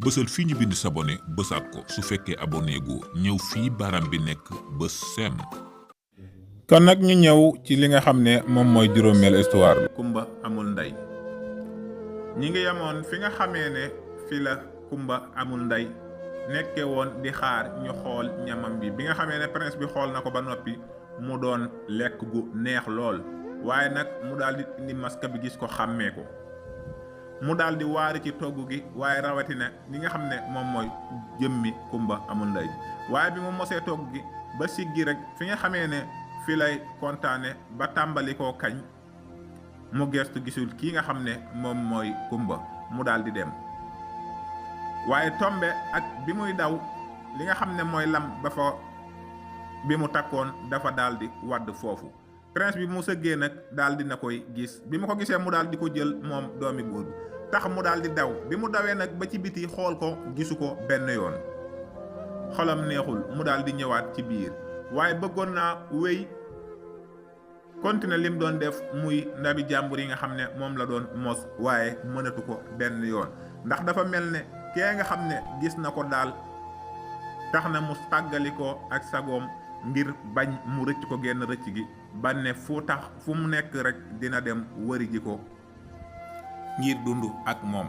bësal fii ñu bind s'abonner bësaat ko su fekkee abonné gu ñëw fii baram bi nekk bës seen. kon nag ñu ñëw ci li nga xam ne moom mooy juróomeel histoire bi. kumba amul ndey. ñi ngi yemoon fi nga xamee ne fi la kumba amul ndey nekke woon di xaar ñu xool ñamam bi nga xamee ne prince bi xool na ko ba noppi mu doon lekk gu neex lool waaye nag mu daal di indi maska bi gis ko xàmmee ko mu daal di waari ci togg gi waaye rawatina li nga xam ne moom mooy jëmmi kumba amul ndey waaye bi mu mosee togg gi ba siggi rek fi nga xamee ne fi lay kontaane ba tàmbali koo kañ mu gestu gisul kii nga xam ne moom mooy kumba mu daal di dem waaye tombe ak bi muy daw li nga xam ne mooy lam ba fa bi mu takkoon dafa daal di wadd foofu prince bi mu sëggee nag daal di na koy gis bi mu ko gisee mu daal di ko jël moom doomi buur bi tax mu daal di daw bi mu dawee nag ba ci biti xool ko gisu ko benn yoon xolam neexul mu daal di ñëwaat ci biir waaye bëggoon naa wéy continuer lim doon def muy ndabi jàmbur yi nga xam ne moom la doon mos waaye mënatu ko benn yoon ndax dafa mel ne kee nga xam ne gis na ko daal tax na mu tàggali ko ak sagoom ngir bañ mu rëcc ko génn rëcc gi ba ne fu mu nekk rek dina dem wëri ji ko ngir dund ak moom.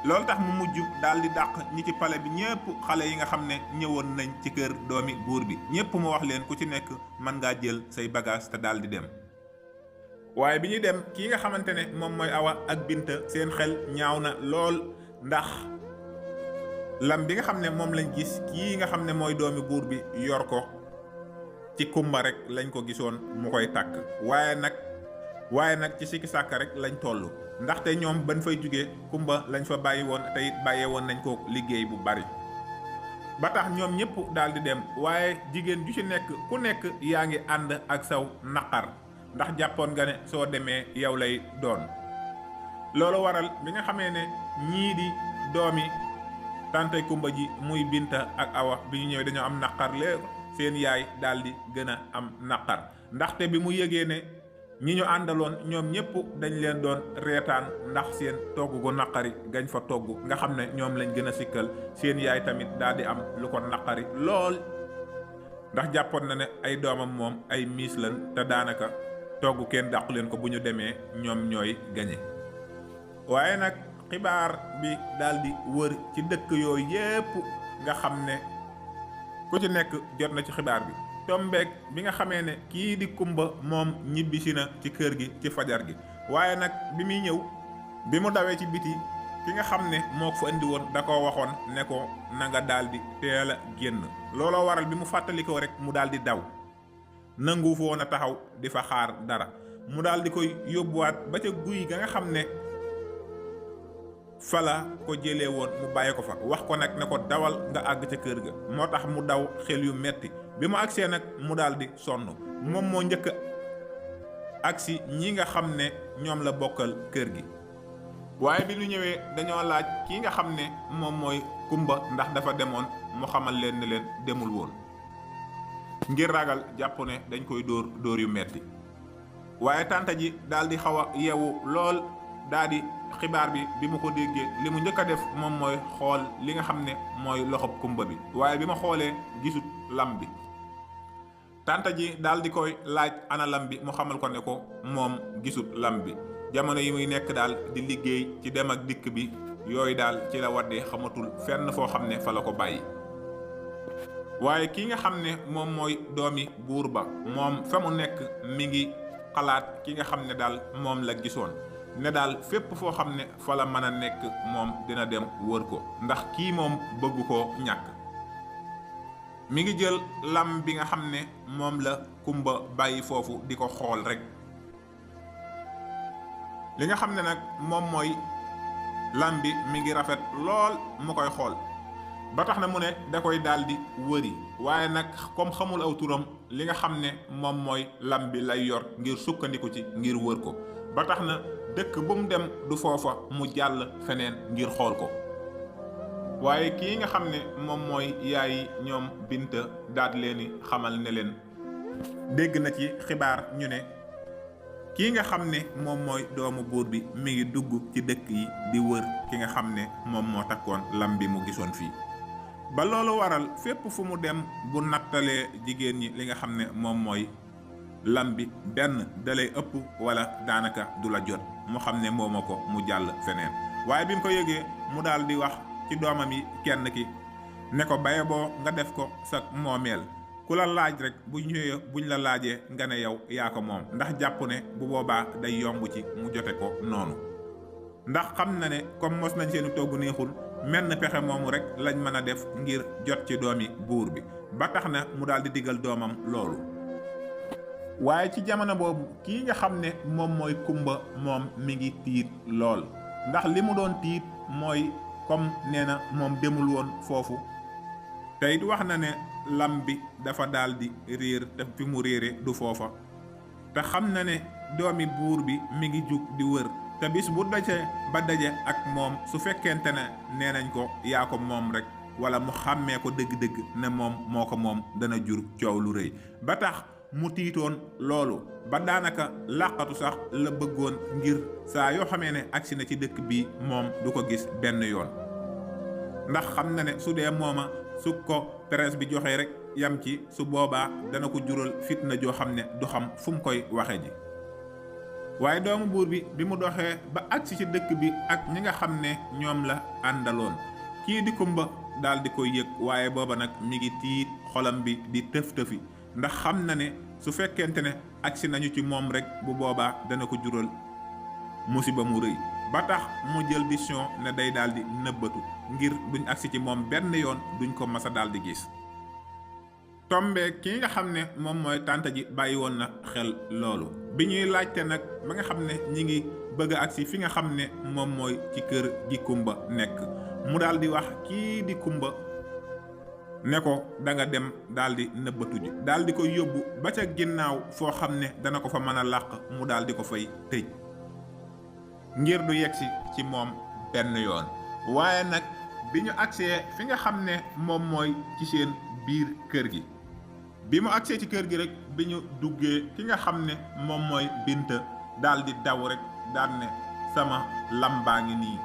loolu tax mu mujj daal di dàq ñi ci pale bi ñépp xale yi nga xam ne ñëwoon nañ ci kër doomi buur bi ñépp mu wax leen ku ci nekk mën ngaa jël say bagage te daal di dem. waaye bi ñuy dem kii nga xamante ne moom mooy Awa ak Binta seen xel ñaaw na lool ndax lam bi nga xam ne moom lañ gis kii nga xam ne mooy doomi buur bi yor ko ci kumba rek lañ ko gisoon mu koy tàkk waaye nag ci sikki sàkk rek lañ toll ndaxte ñoom bañ fay jóge kumba lañ fa bàyyi woon te it bàyyee woon nañ ko liggéey bu bari ba tax ñoom ñëpp daal di dem waaye jigéen ju ci nekk ku nekk yaa ngi ànd ak saw naqar ndax jàppoon nga ne soo demee yow lay doon. loolu waral bi nga xamee ne ñii di doomi tante kumba ji muy Binta ak Awa bi ñu ñëwee dañoo am naqar léegi seen yaay daal di gën a am naqar ndaxte bi mu yëgee ne ñi ñu àndaloon ñoom ñëpp dañ leen doon reetaan ndax seen togg gu naqari gañ fa togg nga xam ne ñoom lañ gën a sikkal seen yaay tamit daal di am lu ko naqari lool ndax jàppoon na ne ay doomam moom ay miis lan te daanaka togg kenn dàqu leen ko bu ñu demee ñoom ñooy gañe waaye nag xibaar bi daal di wër ci dëkk yooyu yépp nga xam ne ku ci nekk jot na ci xibaar bi tombeek bi nga xamee ne kii di kumba moom ñibbisi na ci kër gi ci fajar gi waaye nag bi muy ñëw bi mu dawee ci biti ki nga xam ne moo ko fa indi woon da ko waxoon ne ko na nga daal di teel a génn looloo waral bi mu fàttalikoo rek mu daal di daw nangu fa woon a taxaw di fa xaar dara mu daal di koy yóbbuwaat ba ca guy ga nga xam ne fala ko jëlee woon mu bàyyi ko fa wax ko nag ne ko dawal nga àgg ca kër ga moo tax mu daw xel yu metti bi mu agsee nag mu daal di sonn moom moo njëkk agsi ñi nga xam ne ñoom la bokkal kër gi waaye bi ñu ñëwee dañoo laaj kii nga xam ne moom mooy kumba ndax dafa demoon mu xamal leen ne leen demul woon ngir ragal jàpp ne dañ koy dóor yu metti waaye tànta ji daal di xaw a yeewu lool daal di xibaar bi mu ko déggee li mu njëkk a def moom mooy xool li nga xam ne mooy loxob kumba bi waaye bi ma xoolee gisut lam bi tànta ji daal di koy laaj ana lam bi mu xamal ko ne ko moom gisut lam bi jamono yi muy nekk daal di liggéey ci dem ak dikk bi yooyu daal ci la waddee xamatul fenn foo xam ne fa la ko bàyyi waaye ki nga xam ne moom mooy doomi buur ba moom fa mu nekk mi ngi xalaat ki nga xam ne daal moom la gisoon ne daal fépp foo xam ne fa la mën a nekk moom dina dem wër ko ndax kii moom bëgg koo ñàkk mi ngi jël lam bi nga xam ne moom la kumba bàyyi foofu di ko xool rek li nga xam ne nag moom mooy lam bi mi ngi rafet lool mu koy xool ba tax na mu ne da koy daal di wëri waaye nag comme xamul aw turam li nga xam ne moom mooy lam bi lay yor ngir sukkandiku ci ngir wër ko ba tax na dëkk bu mu dem du foofa mu jàll feneen ngir xool ko waaye kii nga xam ne moom mooy yaay ñoom Binta daat leeni xamal ne leen dégg na ci xibaar ñu ne kii nga xam ne moom mooy doomu buur bi mi ngi dugg ci dëkk yi di wër ki nga xam ne moom moo takkoon lam bi mu gisoon fii ba loolu waral fépp fu mu dem bu nattalee jigéen ñi li nga xam ne moom mooy lam bi benn dalay ëpp wala daanaka du la jot mu xam ne mooma ko mu jàll feneen waaye bi mu ko yëgee mu daal di wax ci doomam yi kenn ki ne ko baye boo nga def ko sa moomeel ku la laaj rek bu ñëwee buñ la laajee nga ne yow yaa ko moom ndax jàpp ne bu boobaa day yomb ci mu jote ko noonu ndax xam na ne comme mos nañ seeni togg neexul menn pexe moomu rek lañ mën a def ngir jot ci doomi buur bi ba tax na mu daal di digal doomam loolu waaye ci jamono boobu kii nga xam ne moom mooy kumba moom mi ngi tiit lool ndax li mu doon tiit mooy comme nee na moom demul woon foofu te it wax na ne lam bi dafa daal di réer te fi mu réere du foofa te xam na ne doomi buur bi mi ngi jug di wër te bis bu daje ba daje ak moom su fekkente ne nee nañ ko yaa ko moom rek wala mu xàmmee ko dëgg-dëgg ne moom moo ko moom dana jur coow lu rëy ba tax mu tiitoon loolu ba daanaka làqatu sax la bëggoon ngir saa yoo xamee ne agsi na ci dëkk bi moom du ko gis benn yoon ndax xam na ne su dee mooma su ko presse bi joxee rek yam ci su boobaa dana ko jural fitna joo xam ne du xam fu mu koy waxe ji waaye doomu buur bi mu doxee ba agsi ci dëkk bi ak ñi nga xam ne ñoom la àndaloon kii di kumba daal di koy yëg waaye booba nag mi ngi tiit xolam bi di tëf-tëfi ndax xam na ne su fekkente ne agsi nañu ci moom rek bu boobaa dana ko jural musiba mu rëy ba tax mu jël décision ne day daal di nëbbatu ngir duñ agsi ci moom benn yoon duñ ko masa daal di gis tombe ki nga xam ne moom mooy tànta ji bàyyi woon na xel loolu bi ñuy laajte nag ba nga xam ne ñi ngi bëgg a agsi fi nga xam ne moom mooy ci kër gi kumba nekk mu daal di wax kii di kumba ne ko da nga dem daal di nëbbatu ji daal di ko yóbbu ba ca ginnaaw foo xam ne dana ko fa mën a làq mu daal di ko fay tëj ngir du yegsi ci moom benn yoon waaye nag bi ñu agsee fi nga xam ne moom mooy ci seen biir kër gi bi mu agsee ci kër gi rek bi ñu duggee ki nga xam ne moom mooy Binta daal di daw rek daal ne sama lam baa ngi nii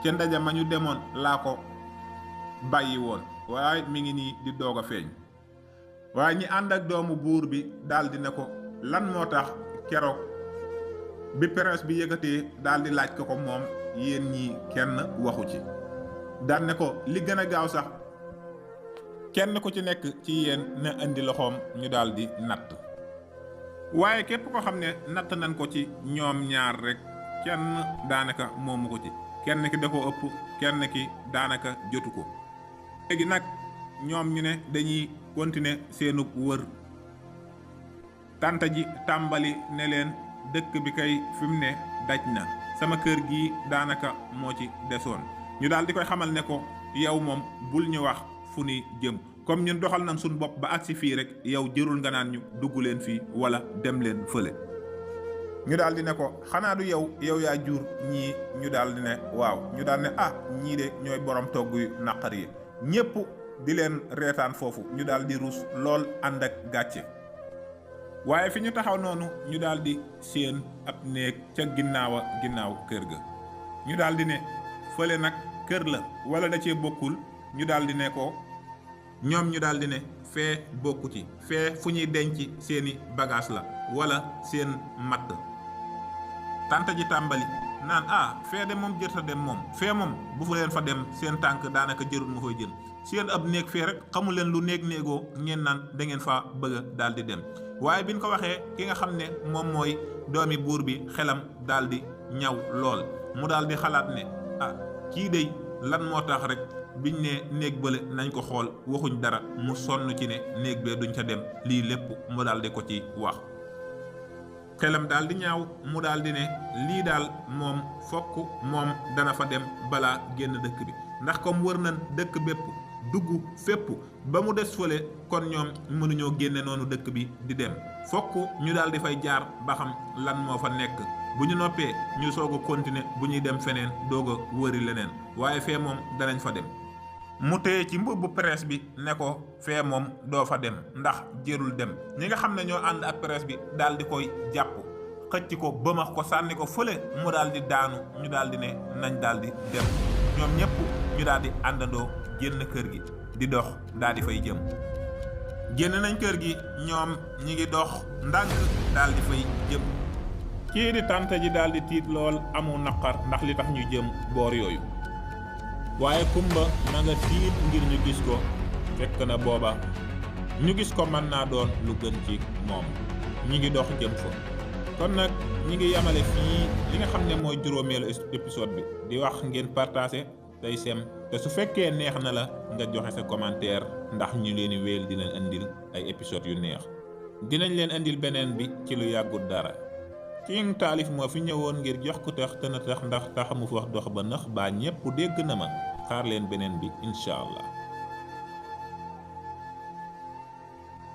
ca ndaje ma ñu demoon laa ko bàyyi woon waaye mi ngi nii di doog a feeñ waaye ñi ànd ak doomu buur bi daal di ne ko lan moo tax keroog bi presse bi yëkkatee daal di laaj ko moom yéen ñii kenn waxu ci daan ne ko li gën a gaaw sax kenn ku ci nekk ci yéen na indi loxoom ñu daal di natt waaye képp ko xam ne natt nañ ko ci ñoom ñaar rek kenn daanaka moomu ko ci kenn ki da ko ëpp kenn ki daanaka jotu ko léegi nag ñoom ñu ne dañuy continuer seenu wër tànta ji tàmbali ne leen dëkk bi kay fi mu ne daj na sama kër gi daanaka moo ci desoon ñu daal di koy xamal ne ko yow moom bul ñu wax fu ni jëm comme ñun doxal nañ suñu bopp ba agsi fii rek yow jërul nga naan ñu dugg leen fii wala dem leen fële ñu daal di ne ko xanaa du yow yaa jur ñii ñu daal di ne waaw ñu daal ne ñii de ñooy borom togg yu naqar yi ñépp di leen reetaan foofu ñu daal di rus lool ànd ak gàcce waaye fi ñu taxaw noonu ñu daal di séen ab néeg ca ginnaaw kër ga ñu daal di ne fële nag kër la wala da cee bokkul ñu daal di ne ko ñoom ñu daal di ne fee bokku ci fee fu ñuy denc seeni bagage la wala seen matt tànta ji tàmbali naan fee de moom jërta dem moom fee moom bu fa leen fa dem seen tànk daanaka jërul mu fay jël seen ab néeg fee rek xamu leen lu néegoo ngeen naan da ngeen fa bëgg a daal di dem waaye biñ ko waxee ki nga xam ne moom mooy doomi buur bi xelam daal di ñaw lool mu daal di xalaat ne kii dey lan moo tax rek biñ ne néeg bële nañ ko xool waxuñ dara mu sonn ci ne néeg bee duñ ca dem lii lépp mu daal di ko ci wax xelam daal di ñaaw mu daal di ne lii daal moom fokk moom dana fa dem balaa génn dëkk bi ndax comme wër nañ dëkk bépp dugg fépp ba mu des fële kon ñoom mënuñoo génne noonu dëkk bi di dem fokk ñu daal di fay jaar ba xam lan moo fa nekk bu ñu noppee ñu soog a continuer bu ñuy dem feneen doog a wëri leneen waaye fee moom danañ fa dem mu téye ci mbubbu presse bi ne ko fee moom doo fa dem ndax jërul dem ñi nga xam ne ñoo ànd ak presse bi daal di koy jàpp xëcc ko bëmax ko sànni ko fële mu daal di daanu. ñu daal di ne nañ daal di dem ñoom ñëpp ñu daal di àndandoo génn kër gi di dox daal di fay jëm. génn nañ kër gi ñoom ñi ngi dox ndànk daal di fay jëm. kii di tante ji daal di tiit lool amu naqar ndax li tax ñu jëm boor yooyu. waaye kumba ma nga tiit ngir ñu gis ko fekk na booba ñu gis ko mën naa doon lu gën ci moom. ñi ngi dox jëm fa. kon nag ñi ngi yamale fii li nga xam ne mooy juróomeelu épisode bi di wax ngeen partagé tey sem te su fekkee neex na la nga joxe sa commentaire ndax ñu leen di wéel di leen indil ay épisode yu neex. dinañ leen indil beneen bi ci lu yàggut dara. King Taalif moo fi ñëwoon ngir jox ko tax te na tax ndax taxamu fa dox ba nax baa ñépp dégg na ma xaar leen beneen bi incha allah.